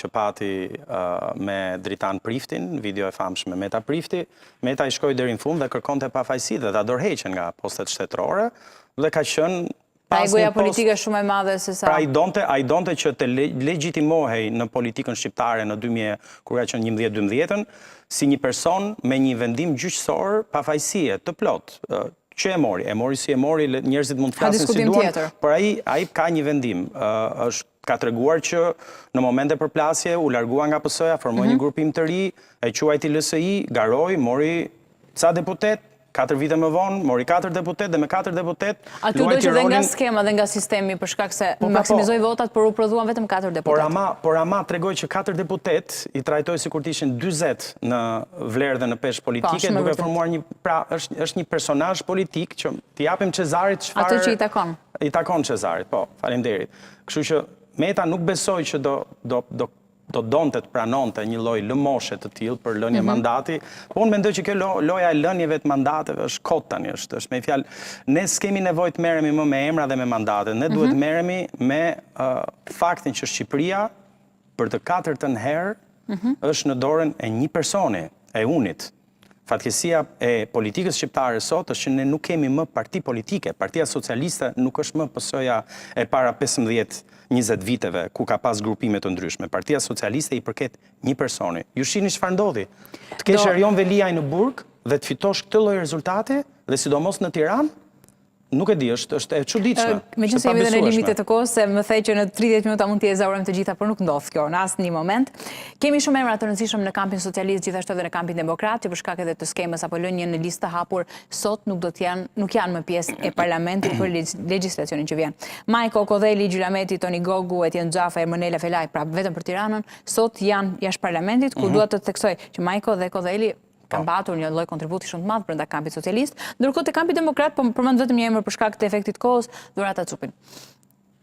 që pati me Dritan Priftin, video e famshme Meta Prifti, Meta i shkoi deri në fund dhe kërkonte pafajësi dhe dha dorëheqjen nga postet shtetërore dhe ka qenë Pra egoja politike shumë e madhe se sa... Pra ai donte, ai donte që të legjitimohej në politikën shqiptare në 2000, kur ka qenë 11-12-ën, si një person me një vendim gjyqësor pafajësie të plotë. Që e mori, e mori si e mori, njerëzit mund të flasin si duan, por ai ai ka një vendim, është ka treguar që në momente përplasje u largua nga PS-ja, formoi një mhm. grupim të ri, e quajti LSI, garoi, mori ca deputet, 4 vite më vonë, mori 4 deputet dhe me 4 deputet Aty u dogj dhe nga skema dhe nga sistemi për shkak se po, pra, po. maksimizoi votat, por u prodhuan vetëm 4 deputet. Por ama, por ama tregoi që 4 deputet i trajtoi sikur të ishin 40 në vlerë dhe në peshë politike, duke formuar një pra është është një personazh politik që t'i japim Cezarit çfarë Atë që i takon. I takon Cezarit, po, faleminderit. Kështu që Meta nuk besoj që do do do do donte të pranonte një lloj lëmoshe të tillë për lënie mm -hmm. mandati. Po unë mendoj që kjo lo, loja e lënieve të mandateve është kot tani, është është me fjalë ne s'kemi nevojë të merremi më me emra dhe me mandate. Ne duhet mm -hmm. të merremi me uh, faktin që Shqipëria për të katërtën herë mm -hmm. është në dorën e një personi, e unit. Fatkeqësia e politikës shqiptare sot është që ne nuk kemi më parti politike. Partia Socialiste nuk është më PS-ja e para 15-20 viteve, ku ka pas grupime të ndryshme. Partia Socialiste i përket një personi. Ju shihni çfarë ndodhi. Të kesh Erion Veliaj në burg dhe të fitosh këtë lloj rezultati dhe sidomos në Tiranë, Nuk e di, është është e çuditshme. Meqenëse jemi dhe në limite të kohës, se më the që në 30 minuta mund t'i ezaurojmë të gjitha, por nuk ndodh kjo në asnjë moment. Kemi shumë emra të rëndësishëm në kampin socialist, gjithashtu edhe në kampin demokrat, që për shkak edhe të skemës apo lënien në listë të hapur, sot nuk do të janë, nuk janë më pjesë e parlamentit për legjislacionin që vjen. Majko Kodheli, Gjylameti, Toni Gogu, Etjen Xhafaj, Ermonela Felaj, pra vetëm për Tiranën, sot janë jashtë parlamentit, ku mhm. dua të theksoj që Majko dhe Kodheli kanë po. patur një lloj kontributi shumë të madh brenda kampit socialist, ndërkohë te kampi demokrat po përmend vetëm një emër për shkak të efektit të kohës, Dhurata Çupin.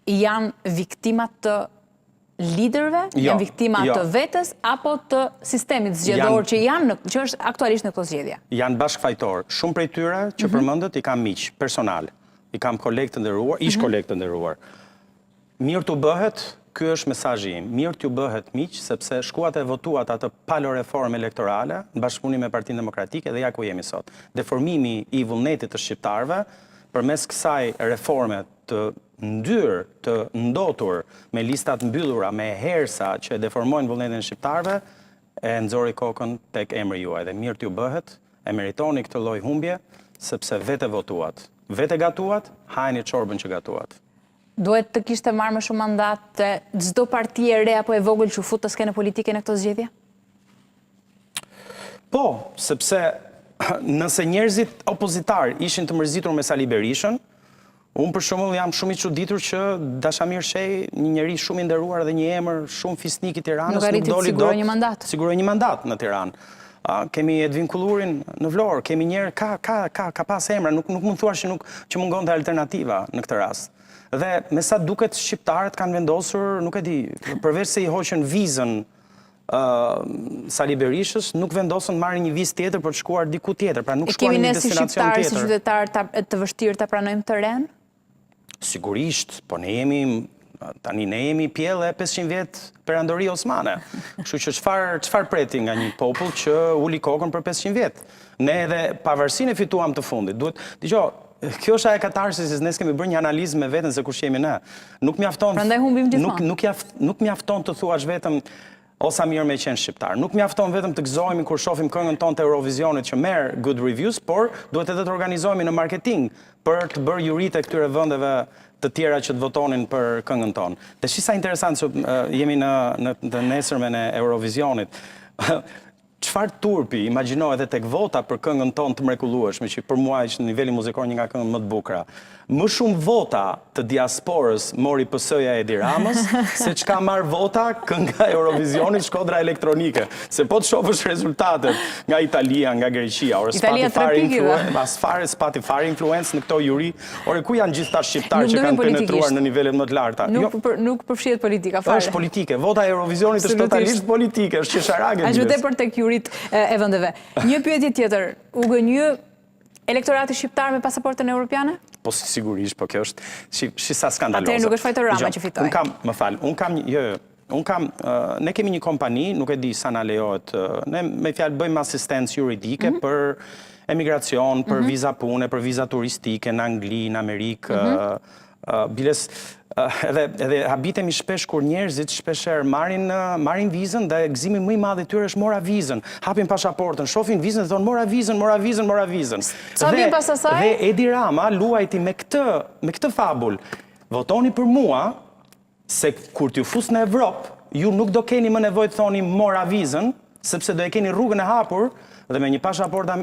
Janë viktima të liderëve, jo, janë viktima jo. të vetes apo të sistemit zgjedhor që janë në, që është aktualisht në këto zgjedhje. Janë bashkëfajtorë. Shumë prej tyre që mm -hmm. përmendët i kam miq personal, i kam kolegë të nderuar, ish mhm. kolegë të nderuar. Mirë t'u bëhet, ky është mesazhi im, mirë t'ju bëhet miq, sepse shkuat e votuat atë palo reformë elektorale në bashkëpunim me Partinë Demokratike dhe ja ku jemi sot. Deformimi i vullnetit të shqiptarëve përmes kësaj reforme të ndyrë, të ndotur, me lista të mbyllura, me herësa që e deformojnë vullnetin e shqiptarëve, e nxori kokën tek emri juaj dhe mirë t'ju bëhet, e meritoni këtë lloj humbje, sepse vetë e votuat. Vetë e gatuat, hajeni çorbën që gatuat. Duhet të kishte marrë më shumë mandate çdo parti e re apo e vogël që u fut në skenën politike në këto zgjedhje? Po, sepse nëse njerëzit opozitarë ishin të mërzitur me Sali Berishën, unë për shembull jam shumë i çuditur që Dashamir Shehi, një njeri shumë i nderuar dhe një emër shumë fisnik i Tiranës, nuk doli dot një mandat. Siguroi një mandat në Tiranë. A, kemi Edvin Kullurin në Vlorë, kemi njerë, ka, ka, ka, ka pas emra, nuk, nuk mund thuash që nuk, që mungonte alternativa në këtë rast. Dhe me sa duket shqiptarët kanë vendosur, nuk e di, përveç se i hoqën vizën uh, Sali Berishës, nuk vendosën të marrin një vizë tjetër për të shkuar diku tjetër, pra nuk shkuan në një destinacion tjetër. E kemi ne si shqiptarë, si qytetarë të vështirë ta pranojmë të renë? Sigurisht, po ne jemi tani ne jemi pjellë e 500 vjet perandori osmane. Kështu që çfarë çfarë pret ti nga një popull që uli kokën për 500 vjet? Ne edhe pavarësinë e fituam të fundit. Duhet, dëgjo, kjo është ajo katarsis, ne s'kemi bërë një analizë me veten se kush jemi ne. Nuk mjafton. Prandaj humbim gjithmonë. Nuk nuk nuk mjafton të thuash vetëm O sa mirë me qenë shqiptar. Nuk mjafton vetëm të gëzohemi kur shohim këngën tonë të Eurovisionit që merr good reviews, por duhet edhe të organizohemi në marketing për të bërë juritë e këtyre vendeve të tjera që të votonin për këngën tonë. Dhe shi sa interesant që jemi në në të nesërmen e Eurovisionit. Çfarë turpi, imagjino edhe tek vota për këngën tonë të mrekullueshme, që për mua është në nivelin muzikor një nga këngët më të bukura. Më shumë vota të diasporës mori PS-ja e Edi Ramës, se ç'ka marrë vota kënga e Eurovisionit Shkodra Elektronike. Se po të shofësh rezultatet nga Italia, nga Greqia, ore s'pati fare influencë, as fare s'pati fare influencë në këto juri. Ore ku janë gjithë këta shqiptarë që kanë penetruar në nivelet më të larta? Nuk jo. nuk përfshihet politika fare. Është politike. Vota e Eurovisionit është totalisht politike, është qesharake. Aq më tepër tek juritë e vendeve. Një pyetje tjetër, u gënjye elektorati shqiptar me pasaportën europiane? Po sigurisht, po kjo është shi, shi sa skandaloze. Atëherë nuk është fajtor Rama që fitoi. Unë kam, më fal, unë kam një, jo, jo. Unë kam, ne kemi një kompani, nuk e di sa na lejohet, ne me fjalë bëjmë asistencë juridike mhm. për emigracion, për mhm. viza pune, për viza turistike në Angli, në Amerikë, mhm. Biles, edhe, edhe habitemi shpesh kur njerëzit shpeshherë marrin, marrin vizën dhe gëzimi më i madh i tyre është mora vizën. Hapin pasaportën, shohin vizën dhe thonë mora vizën, mora vizën, mora vizën. Sa vjen pas asaj? Dhe Edi Rama luajti me këtë, me këtë fabul. Votoni për mua se kur t'ju fus në Evropë, ju nuk do keni më nevojë të thoni mora vizën, sepse do e keni rrugën e hapur dhe me një pasaportë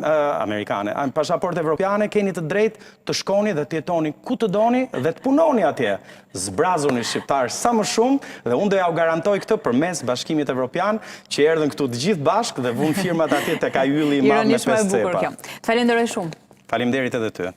amerikane, pasaportë evropiane keni të drejtë të shkoni dhe të jetoni ku të doni dhe të punoni atje. Zbrazuni shqiptar sa më shumë dhe unë do ja u garantoj këtë përmes Bashkimit Evropian që erdhën këtu të gjithë bashkë dhe vunë firmat atje tek ai ylli i madh me Ironi shumë e pesë bukur cepa. kjo. Të falenderoj shumë. Faleminderit edhe ty.